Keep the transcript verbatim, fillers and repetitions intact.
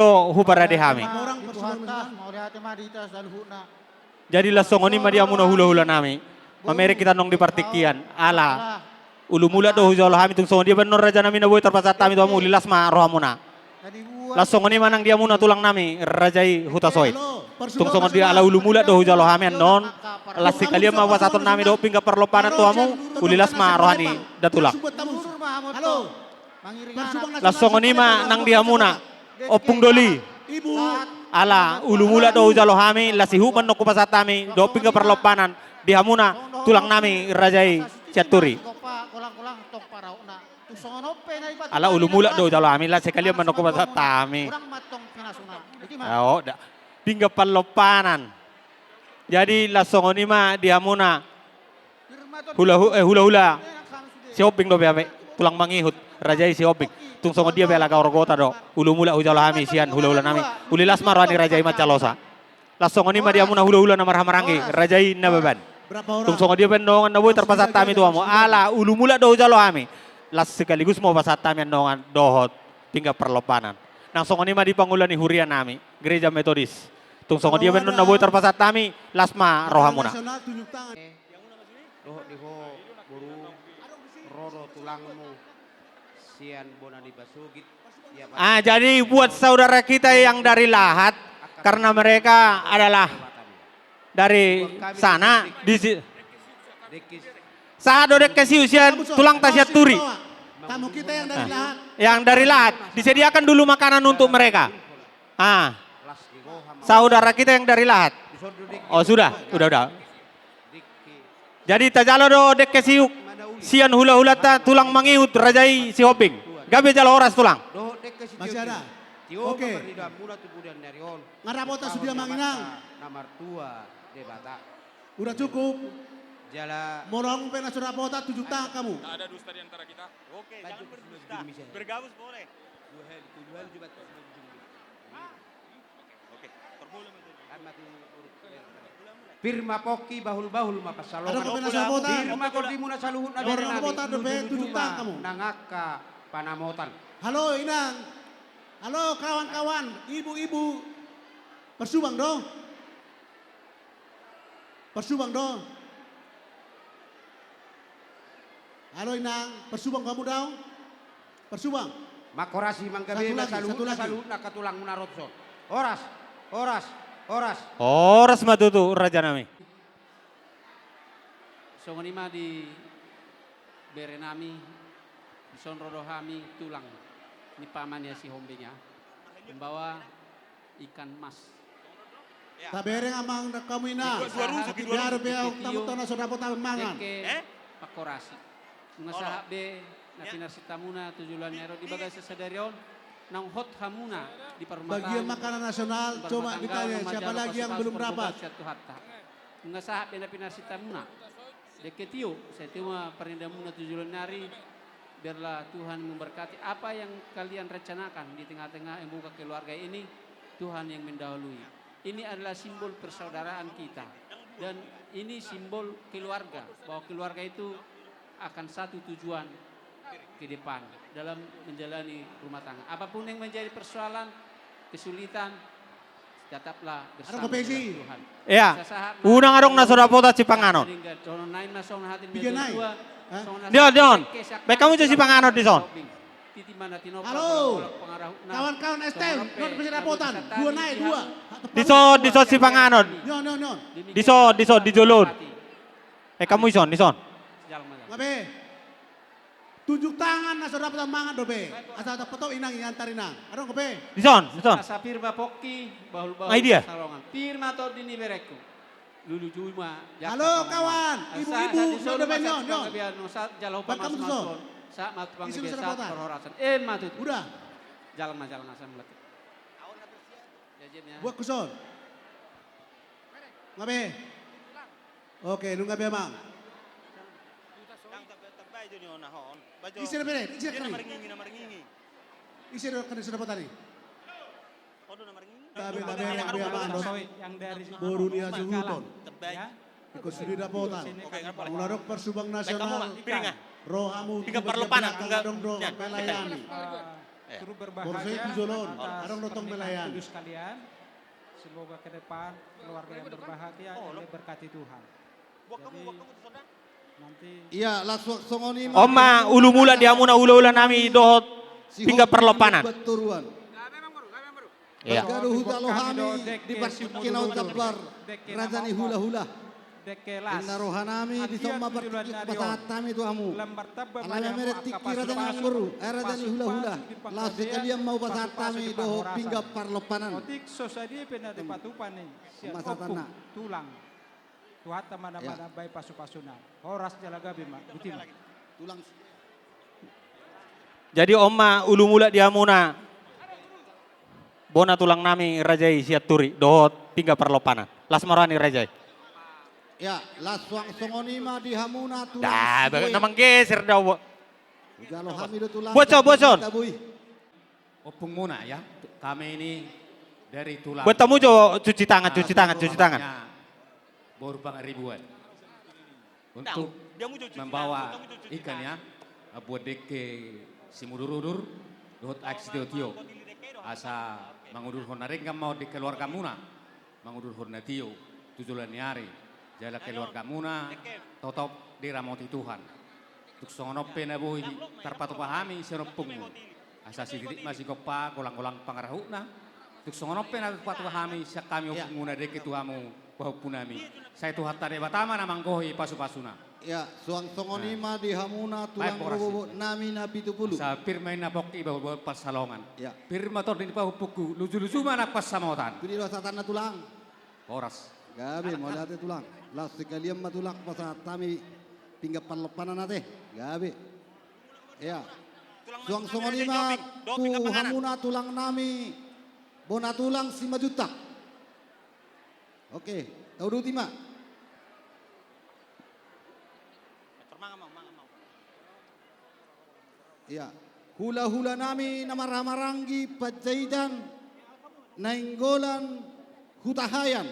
do huparade hami. Jadi las songon i ma di hamuna hulahula nami. Mamereng hita nong di partingkian. Ala ulu mulak do hujalo hami, tung songon dia pe annon raja nami na boi tarpasahat hami tu hamu, uli las ma rohamuna. Las songon i ma nang di hamuna tulang nami, raja i Hutasoit. Tung songon dia ala ulu mulak do hujalo hami annon, las sikalian ma pasahaton nami dohot pinggan parlompanan tu hamu, uli las ma roha ni da tulang. Las songon i ma nang di hamuna, ompung doli. Ala ulu mulak do hujalo hami, las ihut ma annon hupasahat hami dohot pinggan parlompanan di hamuna tulang nami, raja i Sianturi. Ala ulu mulak do hujalo hami, las sikalian ma annon hupasahat hami. Pinggan parlompanan. Jadi las songon i ma di hamuna. Hula-hu-, eh, hulahula Sihombing dope hape, tulang mangihut, raja i Sihombing. Tung songon dia pe ala gaorgota do ulu mulak hujalo hami sian hulahula nami, uli las ma roha ni raja i manjalosa. Las songon i ma di hamuna hulahula na marhahamaranggi, raja i Nababan. Tung songon dia pe annon na boi tarpasahat hami tu hamu, ala ulu mulak do hujalo hami, las sekaligus ma hupasahat hami annon dohot pinggan parlompanan. Nang songon i ma di pangula ni huria nami, Gereja Metodis. Tung songon dia pe annon na boi tarpasahat hami, las ma rohamuna. Dohot di ho boru, ro do tulangmu sian bona ni Basugit. Ah, jadi buat saudara kita yang dari Lahat, karena mereka adalah dari sana, di si-, sahat do dengke siu sian tulangta Sianturi. Tamu kita yang dari Lahat. Yang dari Lahat, disediakan dulu makanan untuk mereka. Ah, saudara kita yang dari Lahat. Oh, sudah, udah, udah. Jadi tajalo do dengke siu sian hulahulanta tulang mangihut, raja i Sihombing. Gabe jala horas tulang. Masih ada. Oke. Nga dapotan sude amang inang. Udah cukup. Molo hamu pe na so dapotan, tunjuk tangan hamu. Tak ada dusta di antara kita. Oke, jangan berdusta. Bergabus boleh. Pir ma pongki, bahul-bahul ma pansalongan. Pir ma tondimuna saluhutna, bere nami, nunjung-nunjung ma nang angka panamotan. Halo inang. Halo kawan-kawan, ibu-ibu. Parsubang do. Parsubang do. Halo inang, parsubang hamu daong. Parsubang. Mangkorasi, manggabe ma saluhutna, saluhutna angka tulangmuna ro tuson. Horas, horas, horas. Horas ma tutu raja nami. Songon i ma di bere nami, dison ro do hami tulang ni paman ni Sihombing, membawa ikan mas. Tabereng amang nang hamu inang. Di dua, dua rusuk, di dua rusuk. Biar be au tamu tona so dapotan mangan. Dengke, eh? Pakorasi. Nunga sahat be na pinarsintamuna tu joloan ni ari on di bagasan sadari on, naung hot hamuna di parrumahan. Bagian makanan nasional, coba ditanya siapa lagi yang belum dapat. Nunga sahat be na pinarsintamuna. Dengke tio, sai tio ma parnidamuna tu joloan ni ari. Biarlah Tuhan memberkati apa yang kalian rencanakan di tengah-tengah, eh, membuka keluarga ini, Tuhan yang mendahului. Ini adalah simbol persaudaraan kita. Dan ini simbol keluarga, bahwa keluarga itu akan satu tujuan ke depan dalam menjalani rumah tangga. Apapun yang menjadi persoalan, kesulitan, tetaplah bersama dengan Tuhan. Ia, unang adong na so dapotan sipanganon. Dion, dion. Baen hamu jo sipanganon dison. Halo, kawan-kawan S T M, non bisa dapotan. Dua nai, dua. Dison, dison sipanganon. Dison, dison, di jolo on. Baen hamu dison, dison. Nga be. Tunjuk tangan na so dapotan mangan dope. Asa dapotan inang, iantar inang. Adong dope. Dison, dison. Asa pir ma pongki, bahul-bahul pansalongan. Pir ma tondi ni berengku. Lulujui ma. Halo kawan, ibu-ibu, non dope, non, non. Baen hamu dison. Sahat ma tu panggabean, sahat parhorasan. Ima tutu. Udah. Jalang ma, jalang ma, sahat ma. Buat dison. Nga be. Oke, nunga be amang. Ise na bere, ise na kari. Ise na kari, ise na botani. Tabe, tabe, tabe, amang. Boru ni hasuhuton. Iko sude dapotan. Molo adong parsubang nasional. Ro hamu tu bagian parlompanan, adong do melayani. Turut berbahagia atas pernikahan kudus kalian. Semoga ke depan keluarga yang berbahagia dan diberkati Tuhan. Jadi, nanti. Ia, las songon i ma. On ma ulu mulak di hamuna hulahula nami dohot pinggan parlompanan. Ia. Gabe huta lo hami di partingkian na jambar, raja ni hulahula. Inna roha nami, dison ma partingkian pasahat hami tu hamu. Alai meret tingki raja ni amangboru, eh, raja ni hulahula. Laos sekalian ma hupasahat hami dohot pinggan parlompanan. Otik so sadia pe na dipatupa ni sian ompung tulang. Tuhanta ma na manambai pasupasuna. Horas jala gabe ma. Tulang. Jadi on ma ulu mulak di hamuna. Bona tulang nami raja i Sianturi dohot pinggan parlompanan. Las ma roha ni raja i. Ia, las suang songon i ma di hamuna tulang. Dah, na manggeser da. Boso, boso. Ompung muna ya. Kami ini dari tulang. Buat tamu jo cuci tangan, cuci tangan, cuci tangan. Boru Pangaribuan. Untuk membawa ikan ya, buat dengke simudurudur dohot aek sitiotio, asa mangudurhon na denggan ma on di keluargamuna, mangudurhon na tio tu joloan ni ari, jala keluargamuna totop diramoti Tuhan. Tung songon on pe na boi tarpatupa hami sian ompungmu, asa sititik ma sigompa, golanggolang pangarahutna. Tung songon on pe na tarpatupa hami sian hami ompungmuna, dengke tu hamu pahompunami. Sai Tuhanta Debata ma na manggohi pasupasuna. Ia, suang songon i ma di hamuna tulang, rorobot nami na pitu pulu. Asa pir ma inna pongki, bahulbahul pansalongan. Pir ma tondi ni pahompungku, lujuluju ma nang pansamotan. Tu dia do satanna tulang. Horas. Gabe, mauliate tulang. Las sekalian ma tulang pasahat hami pinggan parlompanan ate. Gabe. Ia. Suang songon i ma tu hamuna tulang nami, bona tulang Simanjuntak. Oke, tauduti ma. Ia. Hulahula nami na marhahamaranggi Panjaitan, Nainggolan, Hutahaean.